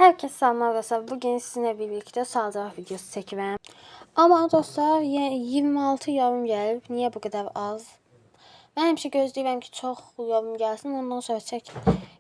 Herkese selamlar dostlar. Bugün sizinle birlikte sual-cavab videosu çəkirəm. Amma dostlar, 26 yorum gəlib. Niyə bu qədər az? Mən həmişə gözləyirəm ki, çox yorum gəlsin, ondan sonra çək.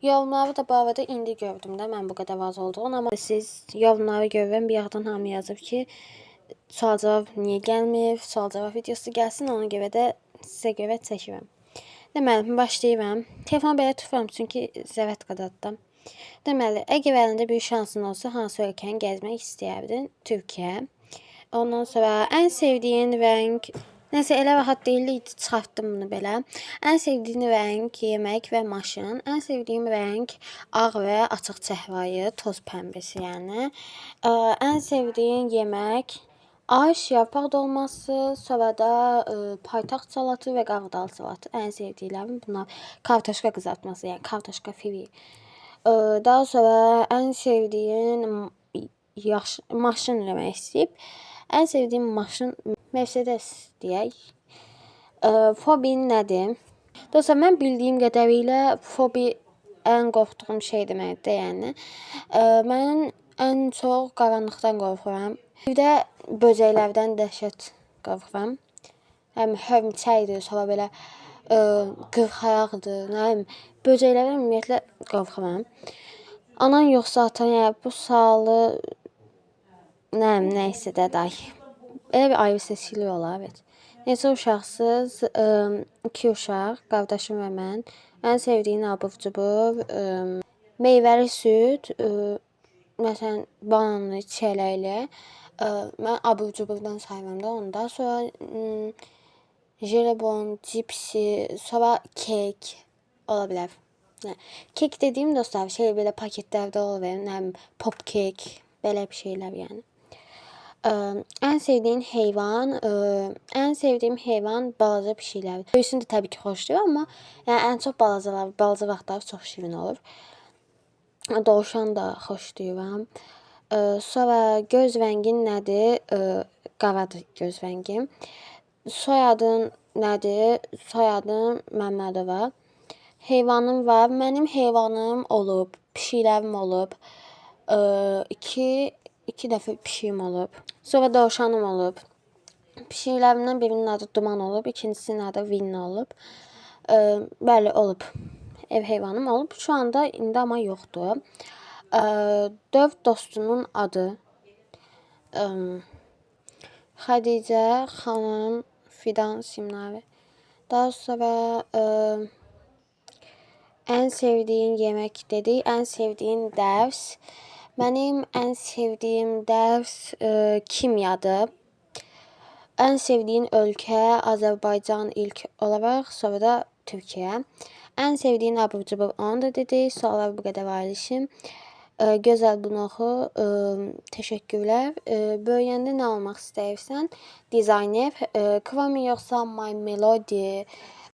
Yorumları da bu arada indi gördüm də mən bu qədər az olduğunu, amma siz yorumları görürəm. Bir yaxdan hamı yazıb ki, sual-cavab niyə gəlmir? Sual-cavab videosu gəlsin, ona görə də sizə görə çəkirəm. Deməli, başlayıram. Telefonu belə tuturam çünki zəvət. Deməli, əgər əlində bir şansın olsa, hansı ölkəni gəzmək istəyərdin? Türkiyə. Ondan sonra ən sevdiyin rəng. Nəsə elə rahat deyildi, çıxartdım bunu belə. Ən sevdiyin rəng, yemək və maşın. Ən sevdiyim rəng ağ və açıq çəhrayı, toz pəmbəsi yəni. Ən sevdiyin yemək aş, yarpaq dolması, sonra da paytaxt salatı və qaradal salatı. Ən sevdiklərim bunlar. Kartoşka qızartması, yəni kartoşka firi. Daha sonra ən sevdiyin yaş maşın demək istəyib. Ən sevdiyim maşın Mercedes deyək. Fobin nədir? Dostlar, mən bildiyim qədərilə fobi ən qorxduğum şey deməkdir, yəni. Mən ən çox qaranlıqdan qorxuram. Bir də böcəklərdən dəhşət qorxuram. Həm hörümçəkdir, sonra belə qırxayaqdır, nə bilim, böcəklərdən ümumiyyətlə qorxuram. Anan yoxsa atan, yəni bu sualı nə bilim, nə isə də day. Elə bir ayrı seçkilik olar, evet. Neçə uşaqsınız? 2 uşaq, qardaşım və mən. Ən sevdiyin abur-cubur, meyvəli süd, məsələn, bananlı, çiyələkli. Mən abur-cuburdan sayıram da onu da. Sonra jelibon, cipsi, sonra kek ola bilər. Kek dediyim dostlar, şey belə paketlərdə olur, nə bilim, pop kek, belə bir şeylər yəni. Ən sevdiyin heyvan, ən sevdiyim heyvan balaca pişiklər. Böyüsünü də təbii ki, xoşlayıram, amma yəni ən çox balacalar, balaca vaxtları çox şirin olur. Dovşan da xoşlayıram. Sonra göz rəngin nədir? Qaradır göz rəngim. Soyadın nədir? Soyadım Məmmədova. Heyvanım var. Mənim heyvanım olub, pişiklərim olub. İki dəfə pişiyim olub. Sonra dovşanım olub. Pişiklərimdən birinin adı Duman olub, ikincisinin adı Vinni olub. Bəli, olub. Ev heyvanım olub. Şu anda indi amma yoxdur. 4 dostunun adı. Xədicə xanım, Fidan, Simnavə. Daha sonra ən sevdiyin yemək dedik. Ən sevdiyin dərs. Mənim ən sevdiyim dərs kimyadır. Ən sevdiyin ölkə Azərbaycan ilk olaraq, sonra da Türkiyə. Ən sevdiyin abur-cubur onu da dedik. Suallar bu qədər var işim. Gözəl bunu oxu. Təşəkkürlər. Böyüyəndə nə olmaq istəyirsən? Dizayner. Kuromi yoxsa My Melody?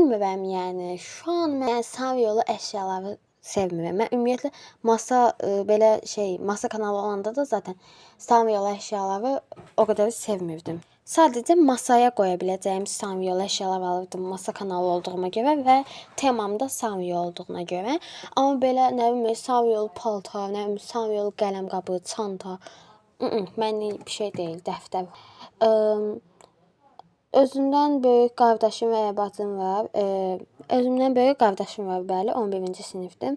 Bilmirəm, yəni. Şu an mən Sanriolu əşyaları sevmirəm. Mən ümumiyyətlə masa belə şey, masa kanalı olanda da zaten Sanriolu əşyaları o qədər sevmirdim. Sadəcə masaya qoya biləcəyim Sanriolu əşyalar alırdım masa kanalı olduğuma görə və temam da Sanrio olduğuna görə. Amma belə nə bilim Sanriolu paltar, nə bilim Sanriolu qələm qabı, çanta, mənlik bir şey deyil, dəftər. Özündən böyük qardaşın və ya bacın var. Özümdən böyük qardaşım var, bəli, 11-ci sinifdir.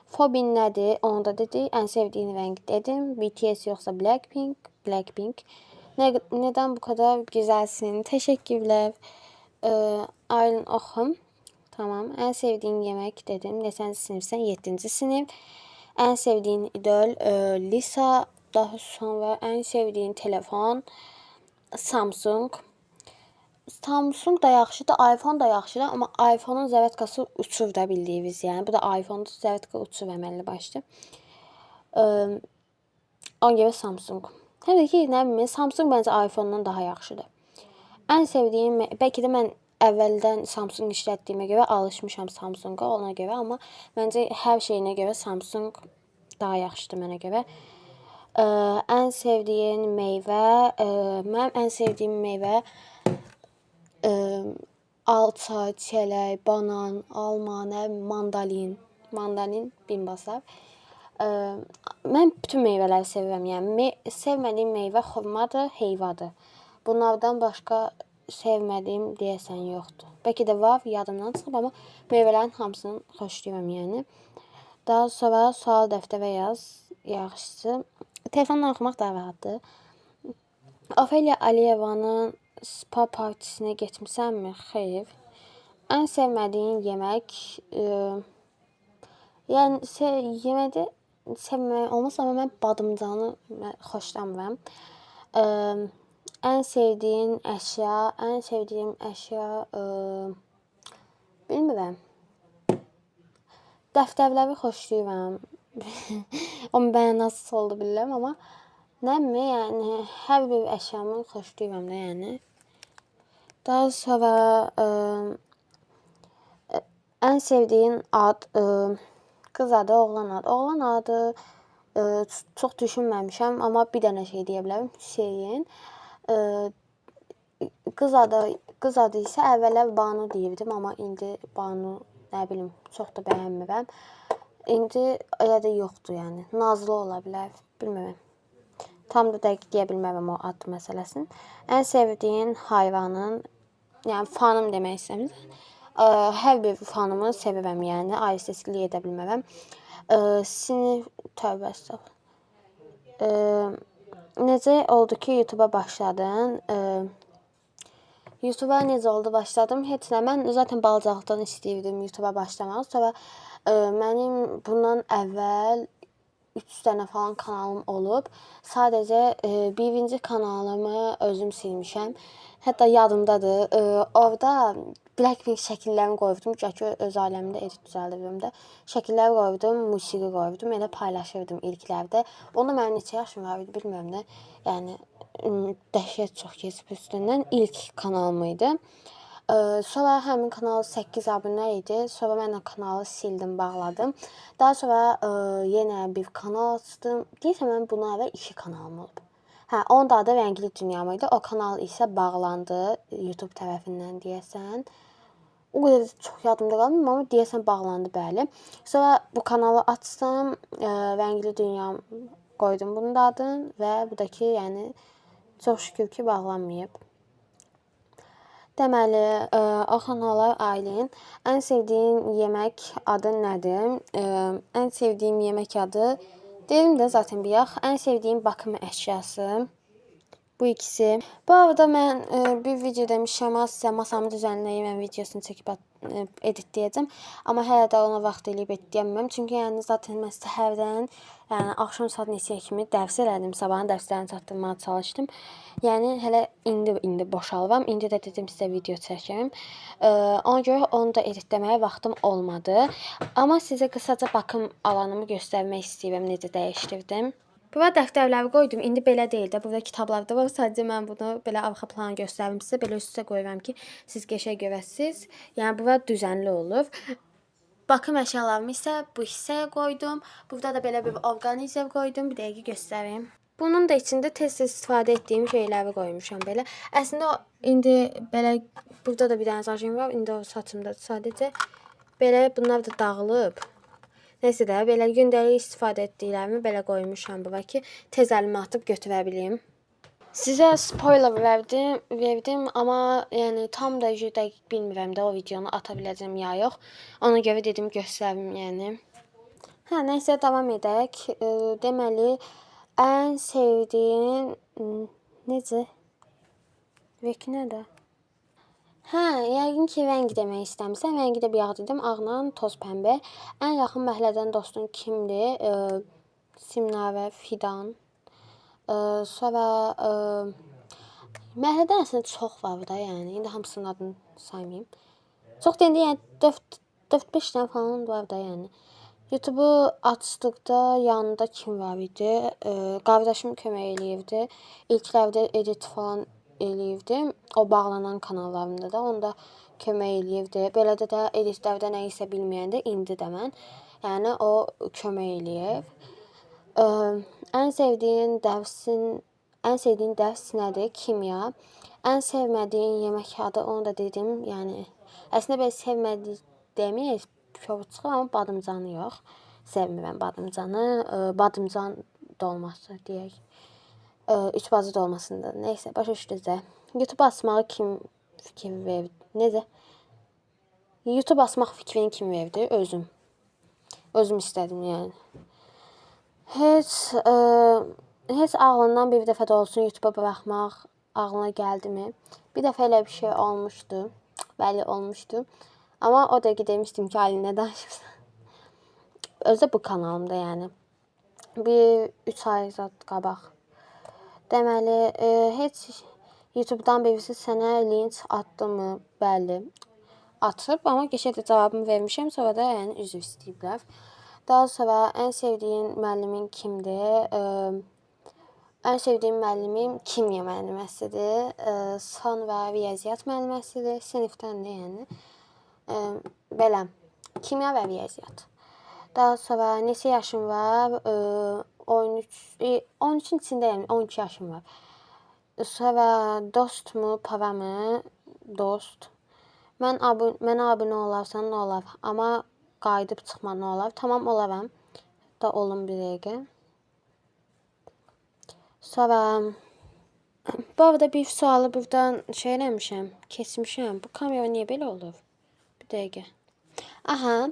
Fobin nədir? Onu da dedik. Ən sevdiyin rəng dedim. BTS yoxsa Blackpink? Blackpink. Nədən bu qədər gözəlsin? Təşəkkürlər. Aylin oxum. Tamam. Ən sevdiyin yemək dedim. Neçənci sinifsən? 7-ci sinif. Ən sevdiyin idol Lisa. Daha sonra ən sevdiyin telefon Samsung. Samsung da yaxşıdır, iPhone da yaxşıdır, amma iPhone-un zəvətkası uçur da bildiyiniz, yəni. Bu da iPhone-dur, zəvətka uçur əməlli başlı. Ona görə Samsung. Həm də ki, nə bilim, Samsung məncə iPhone-dan daha yaxşıdır. Ən sevdiyim, bəlkə də mən əvvəldən Samsung işlətdiyimə görə alışmışam Samsunga, ona görə, amma məncə hər şeyinə görə Samsung daha yaxşıdır mənə görə. Ən sevdiyin meyvə, mənim ən sevdiyim meyvə alça, çiyələk, banan, alma, nə bilim, mandalin, mandalin bin basar. Mən bütün meyvələri sevirəm. Yəni sevmədiyim meyvə xurmadır, heyvadır. Bunlardan başqa sevmədiyim deyəsən yoxdur. Bəlkə də var, yadımdan çıxıb, amma meyvələrin hamısını xoşlayıram yəni. Daha sonra sual dəftərə yaz. Yaxşısı. Telefonla oxumaq daha rahatdır. Ofeliya Aliyevanın spa partisinə getmisənmi? Xeyr. Ən sevmədiyin yemək, yəni yeməkdə sevməmək olmaz, amma mən badımcanı xoşlamıram. Ən sevdiyin əşya, ən sevdiyim əşya, bilmirəm. Dəftərləri xoşlayıram. O mənasız oldu bilirəm, amma nəmi, yəni hər bir əşyamı xoşlayıram da yəni. Daha sonra ən sevdiyin ad, qız adı, oğlan adı. Oğlan adı çox düşünməmişəm, amma bir dənə şey deyə bilərəm. Hüseyn. Qız adı isə əvvəllər Banu deyirdim, amma indi Banu nə bilim, çox da bəyənmirəm. İndi elə də yoxdur yəni. Nazlı ola bilər, bilmirəm. Tam da dəqiq deyə bilmərəm o ad məsələsini. Ən sevdiyin hayvanın, yəni fanım demək istəmirəm. Hər bir fanımı sevirəm yəni, ayrı seçkilik edə bilmərəm. Sinif, tövbə estağfurullah. Necə oldu ki, YouTube'a başladın? YouTube'a necə oldu başladım? Heç nə. Mən zaten balacalıqdan istəyirdim YouTube'a başlamağı. Sonra mənim bundan əvvəl 3 dənə falan kanalım olub. Sadəcə birinci kanalımı özüm silmişəm. Hətta yadımdadır. Orada Blackpink şəkillərimi qoyurdum. Güya ki, öz ailəmdə edit düzəldirdim də. Şəkillər qoyurdum, musiqi qoyurdum. Elə paylaşırdım ilklərdə. Onda mənim neçə yaşım var idi bilmirəm də. Yəni dəhşət çox keçib üstündən. İlk kanalım idi. Sonra həmin kanal 8 abunə idi. Sonra mən o kanalı sildim, bağladım. Daha sonra yenə bir kanal açdım. Deyəsən mənim bundan əvvəl 2 kanalım olub. Hə, onun da adı Rəngli Dünyam idi. O kanal isə bağlandı YouTube tərəfindən deyəsən. O qədər çox yadımda qalmır, amma deyəsən bağlandı, bəli. Sonra bu kanalı açdım, Rəngli Dünyam qoydum bunun da adını və bu da ki, yəni çox şükür ki, bağlanmayıb. Deməli, Oxanolar Aylin, ən sevdiyin yemək adı nədir? Ən sevdiyim yemək adı, dedim də zaten bir yax, ən sevdiyim bakım əşyası. Bu ikisi. Bu arada mən bir video demişəm, sizə masamı düzənləyirəm videosunu çəkib editləyəcəm. Amma hələ də ona vaxt eləyib editləyəmirəm. Çünki yəni zaten mən səhərdən, yəni axşam saat neçəyə kimi dərs elədim. Sabahın dərslərini çatdırmağa çalışdım. Yəni hələ indi boşalıram. İndi də dedim sizə video çəkim. Ona görə onu da editləməyə vaxtım olmadı. Amma sizə qısaca bakım alanımı göstərmək istəyirəm, necə dəyişdirdim. Bura dəftərləri qoydum. İndi belə deyil də. Burada kitablar da var. Sadəcə mən bunu belə arxa plan göstərim sizə. Belə üst-üstə qoyuram ki, siz qəşəng görəsiniz. Yəni bura düzənli olur. Bakım əşyalarımı isə bu hissəyə qoydum. Burada da belə bir orqanizer qoydum. Bir dəqiqə göstərim. Bunun da içində tez-tez istifadə etdiyim şeyləri qoymuşam belə. Əslində indi belə burada da bir dənə zajim var. İndi o saçımdadır sadəcə. Belə bunlar da dağılıb. Neysə də belə gündəlik istifadə etdiklərimi belə qoymuşam bura ki, tez əlimi atıb götürə bilim. Sizə spoiler verdim, amma yəni tam da dəqiq bilmirəm də o videonu ata biləcəm ya yox. Ona görə dedim göstərim yəni. Hə, neysə davam edək. Deməli, ən sevdiyin necə? Vek nədir? Hə, yəqin ki, rəng demək istəmirsən. Rəngi də bir yağ dedim. Ağla toz pəmbə. Ən yaxın məhəllədən dostun kimdir? Simnavə, Fidan. Sonra məhəllədən əslində çox var da, yəni. İndi hamısının adını saymayım. Çox deyəndə yəni 4-5 dənə falan var da, yəni. YouTube'u açdıqda yanında kim var idi? Qardaşım kömək eləyirdi. İlklərdə edit falan eləyirdim. O bağlanan kanallarımda da onda kömək eləyirdi. Belə də editlərdə nə isə bilməyəndə indi də mən. Yəni o kömək eləyir. Ən sevdiyin dərs nədir? Kimya. Ən sevmədiyin yemək adı, onu da dedim. Yəni əslində belə sevmədiyi deməyək, kobud çıxır, amma badımcanı yox. Sevmirəm badımcanı. Badımcan dolması deyək. Üç bacı dolmasında. Neysə, başa düşdünüz də. YouTube açmağı kim fikir verdi? Necə? YouTube açmaq fikrini kim verdi? Özüm. Özüm istədim yəni. Heç heç ağlından bir dəfə də olsun YouTube-a buraxmaq ağlına gəldimi? Bir dəfə elə bir şey olmuşdu. Bəli, olmuşdu. Amma o dəqiqə demişdim ki, Aylin nə danışırsan? Özü də bu kanalımda yəni. Bir 3 ay zad qabaq. Deməli, heç YouTube-dan birisi sənə linç atdımı? Bəli. Atıb, amma qəşəng də cavabımı vermişəm. Sonra da yəni üzr istəyiblər. Daha sonra ən sevdiyin müəllimin kimdir? Ən sevdiyim müəllimim kimya müəlliməsidir. Sonra riyaziyyat müəlliməsidir. Sinifdəndir yəni. Belə. Kimya və riyaziyyat. Daha sonra neçə yaşım var? 13, 13-ün içindəyəm. 12 yaşım var. Sonra dostmu, para mı? Dost. Mənə abunə olarsan nə olar? Amma qayıdıb çıxma nə olar? Tamam olaram. Da olum bir dəqiqə. Sonra bu arada bir sualı buradan şey eləmişəm, keçmişəm. Bu kamera niyə belə olur? Bir dəqiqə. Aha,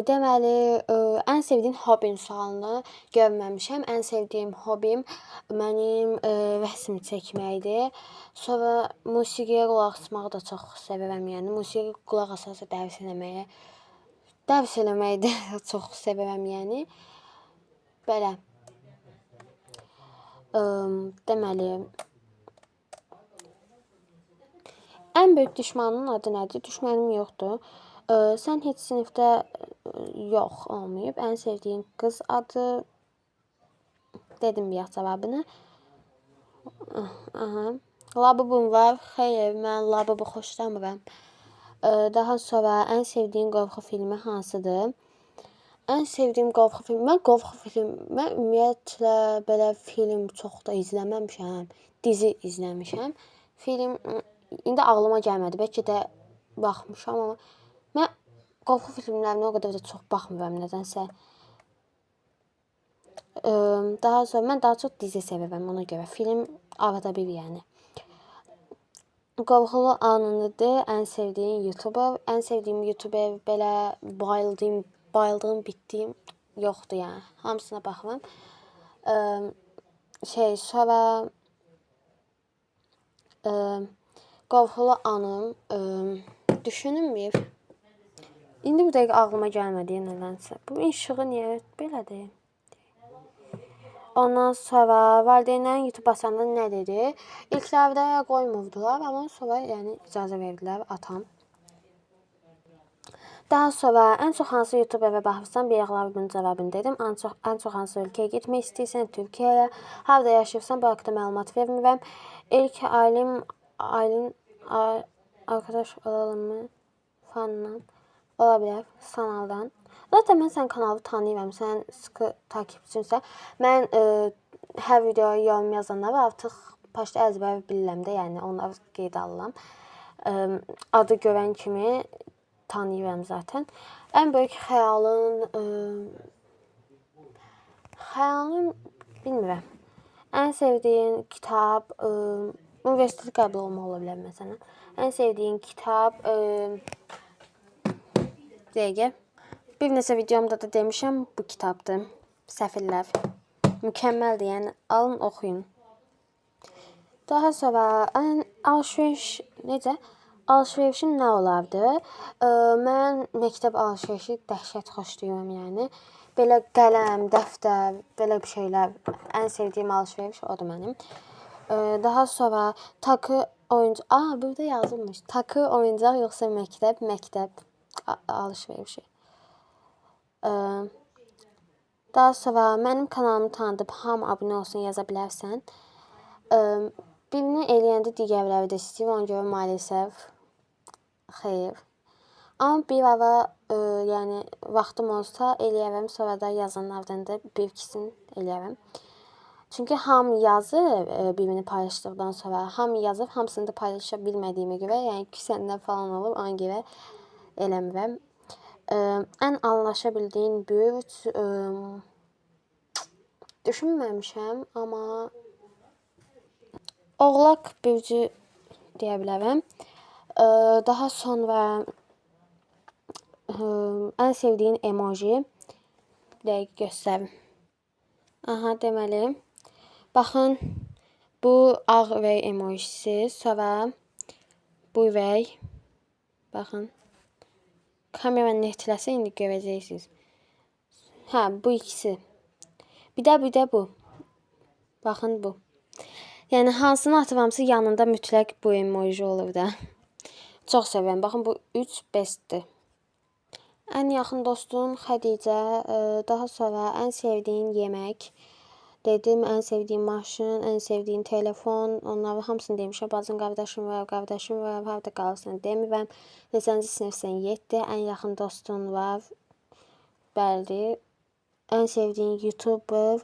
deməli, ən sevdiyin hobbin sualını görməmişəm. Ən sevdiyim hobbim mənim rəsm çəkməkdir. Sonra musiqiyə qulaq asmağı da çox sevirəm. Yəni musiqi qulaq asa-asa dərs eləməyi, dərs eləməyi də çox sevirəm, yəni. Belə. Deməli, ən böyük düşmanının adı nədir? Düşmənim yoxdur. Sən heç sinifdə yox olmayıb. Ən sevdiyin qız adı dedim bayaq cavabını. Aha. Labubum var. Xeyr, mən labubu xoşlamıram. Daha sonra ən sevdiyin qorxu filmi hansıdır? Ən sevdiyim qorxu filmi, mən qorxu film, mən ümumiyyətlə belə film çox da izləməmişəm. Dizi izləmişəm. Film indi ağlıma gəlmədi. Bəlkə də baxmışam, amma mən qorxu filmlərinə o qədər də çox baxmıram nədənsə. Daha sonra mən daha çox dizi sevirəm ona görə. Film arada bir yəni. Qorxulu anını de, ən sevdiyin YouTuber. Ən sevdiyim YouTuber belə bayıldığım, bitdiyim yoxdur yəni. Hamısına baxıram. Sonra qorxulu anım düşünüm bir. İndi bu dəqiqə ağlıma gəlmədi nədənsə. Bu işığı niyə belədir? Ondan sonra valideynlərin YouTube basanda nə dedi? İlklərdə qoymurdular, amma sonra yəni icazə verdilər atam. Daha sonra ən çox hansı YouTuberə baxırsan? Bayaqlar bunun cavabını dedim. Ən çox hansı ölkəyə getmək istəyirsən? Türkiyəyə. Harada yaşayırsan? Bu haqqda məlumat vermirəm. İlk ailin arkadaş olalım mı? Fandan. Ola bilər, sanaldan. Zaten mən sənin kanalı tanıyıram. Sən sıxı takipçimsən. Mən hər videoya yorum yazanları artıq başda əzbər bilirəm də, yəni onları qeyd alıram. Adı görən kimi tanıyıram zaten. Ən böyük xəyalın, xəyalım bilmirəm. Ən sevdiyin kitab, universitetə qəbul olmaq ola bilər məsələn. Ən sevdiyin kitab, dəqiqə. Bir neçə videomda da demişəm, bu kitabdır. Səfirlər. Mükəmməldir, yəni alın oxuyun. Daha sonra ən alışveriş necə? Alışverişin nə olardı? Mən məktəb alışverişi dəhşət xoşlayıram, yəni. Belə qələm, dəftər, belə bir şeylər ən sevdiyim alışveriş odur mənim. Daha sonra takı oyuncaq. Aa, burada yazılmış. Takı, oyuncaq yoxsa məktəb? Məktəb alışverişi. Daha sonra mənim kanalımı tanıdıb hamı abunə olsun yaza bilərsən. Birini eləyəndə digərləri də istəyir, ona görə maalesef xeyr. Amma bir ara, yəni vaxtım olsa eləyərəm, sonra da yazanlardan da bir ikisini eləyərəm. Çünki hamı yazır, birini paylaşdıqdan sonra hamı yazır, hamısını da paylaşa bilmədiyimə görə, yəni küsənlər falan olur, ona görə eləmirəm. Ən anlaşa bildiyin bürc, düşünməmişəm, amma Oğlaq bürcü deyə bilərəm. Daha sonra ən sevdiyin emoji. Bir dəqiqə göstərim. Aha, deməli, baxın, bu ağ ürək emojisi, sonra bu ürək. Baxın. Kamera netləsə indi görəcəksiniz. Hə, bu ikisi. Bir də bu. Baxın bu. Yəni hansını atıramsa yanında mütləq bu emoji olur da. Çox sevirəm. Baxın bu 3 bestdir. Ən yaxın dostum Xədicə, daha sonra ən sevdiyin yemək dedim, ən sevdiyim maşın, ən sevdiyim telefon, onların hamısını demişəm. Bacım, qardaşım var, qardaşım var, harda qalırsan demirəm. Neçənci sinifsən? 7. Ən yaxın dostun var. Bəli. Ən sevdiyin YouTuber,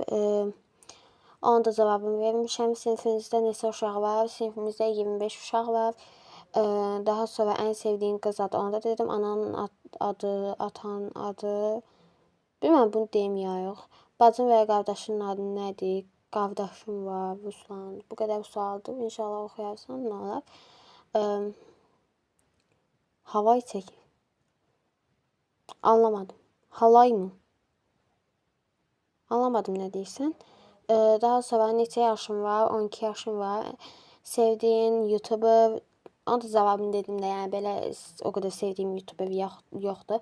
onun da cavabını vermişəm. Sinfinizdə neçə uşaq var? Sinfimizdə 25 uşaq var. Daha sonra ən sevdiyin qız adı, onu da dedim. Ananın adı, atanın adı. Bilmirəm bunu deyim ya yox. Bacın və ya qardaşının adı nədir? Qardaşım var, Ruslan. Bu qədər sualdır. İnşallah oxuyarsan, nə olar. Halay çək. Anlamadım. Halay mı? Anlamadım nə deyirsən. Daha sonra neçə yaşın var? 12 yaşım var. Sevdiyin YouTuber, onun da cavabını dedim də, yəni belə o qədər sevdiyim YouTuber yoxdur.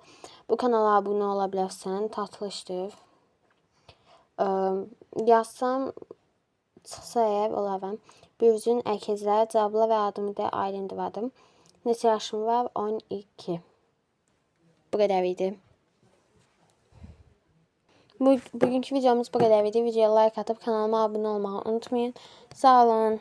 Bu kanala abunə ola bilərsən, tatlışdır. Yazsam çıxsa əgər olaram. Bürcün əkizlər, cavabla və adımı da Aylindir adım. Neçə yaşım var? 12. Bu qədər idi. Bugünkü videomuz bu qədər idi. Videoya like atıp kanalıma abunə olmağı unutmayın. Sağ olun.